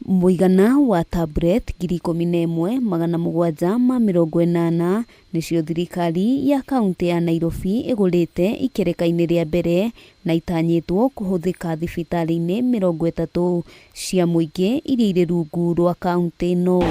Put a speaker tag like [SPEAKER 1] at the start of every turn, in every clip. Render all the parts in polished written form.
[SPEAKER 1] Mũigana wa tablet 17,780 nĩcio thirikari ya kaunti ya Nairobi ĩgũrĩte ikereka-inĩ rĩa mbere na itanyĩtwo kũhũthĩka thibitarĩ-inĩ 30 cia mũingĩ iria irĩ rungu rwa kaunti ĩno.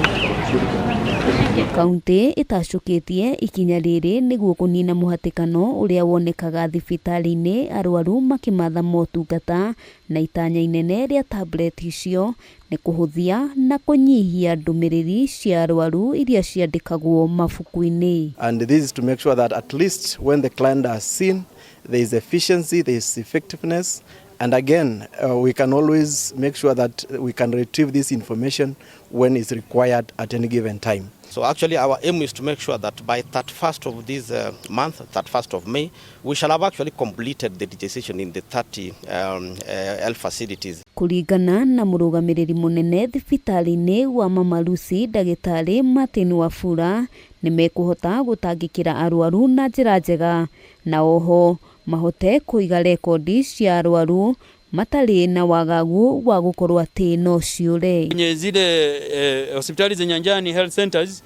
[SPEAKER 1] Kaunti ĩtacũkĩtie ikinya rĩrĩ nĩguo kũnina mũhatĩkano ũrĩa wonekaga thibitarĩ-inĩ arwaru makĩmatha motungata na itanya inene rĩa tablet icio nĩ kũhũthia na kũnyihia ndũmĩrĩri cia arwaru iria ciandĩkagwo mabuku-inĩ.
[SPEAKER 2] And this is to make sure that at least when the client has seen, there is efficiency, there is effectiveness, and again, we can always make sure that we can retrieve this information when it's required at any given time.
[SPEAKER 3] So actually our aim is to make sure that by 31st of this month, 31st of May, we shall have actually completed the digitization in the 30 health facilities.
[SPEAKER 1] Kũringana na mũrũgamĩrĩri mũnene thibitarĩ-inĩ wa Mama Lucy ndagĩtarĩ Martin Wafula nĩ mekũhota gũtangĩkĩra arwaru na njĩra njega na oho mahote kũiga rekondi cia arwaru matarĩ na wagagu wa gũkorwo atĩ no ciũre.
[SPEAKER 4] Kwenye zile hospitali za nyanjani health centers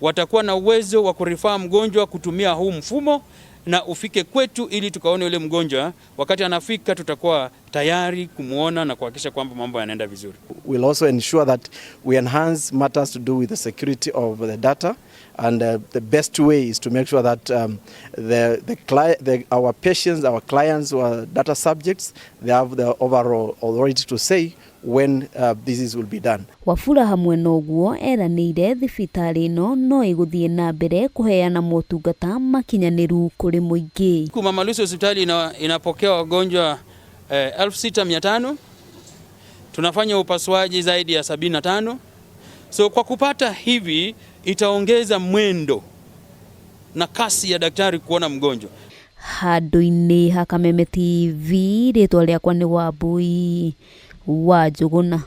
[SPEAKER 4] watakuwa na uwezo wa kurefer mgonjwa kutumia huu mfumo na ufike kwetu ili tukaone yule mgonjwa. Wakati anafika, tutakuwa tayari kumuona na kuhakikisha kwamba mambo yanaenda vizuri.
[SPEAKER 2] We'll also ensure that we enhance matters to do with the security of the data, and the best way is to make sure that our patients, our clients who are data subjects, they have the overall authority to say when this is will be done.
[SPEAKER 1] Wafula hamwe na ũguo eranĩire thibitarĩ ĩno no ĩgũthiĩ na mbere kũheana motungata makinyanĩru kũrĩ mũingĩ.
[SPEAKER 4] Mama Lucy hospitali inapokea wagonjwa 6500. Tunafanya upasuaji zaidi ya 75. So kwa kupata hivi itaongeza mwendo na kasi ya daktari kuona mgonjwa.
[SPEAKER 1] Handũ-inĩ ha Kameme TV, rĩtwa rĩakwa nĩ Wambui wa Njũgũna.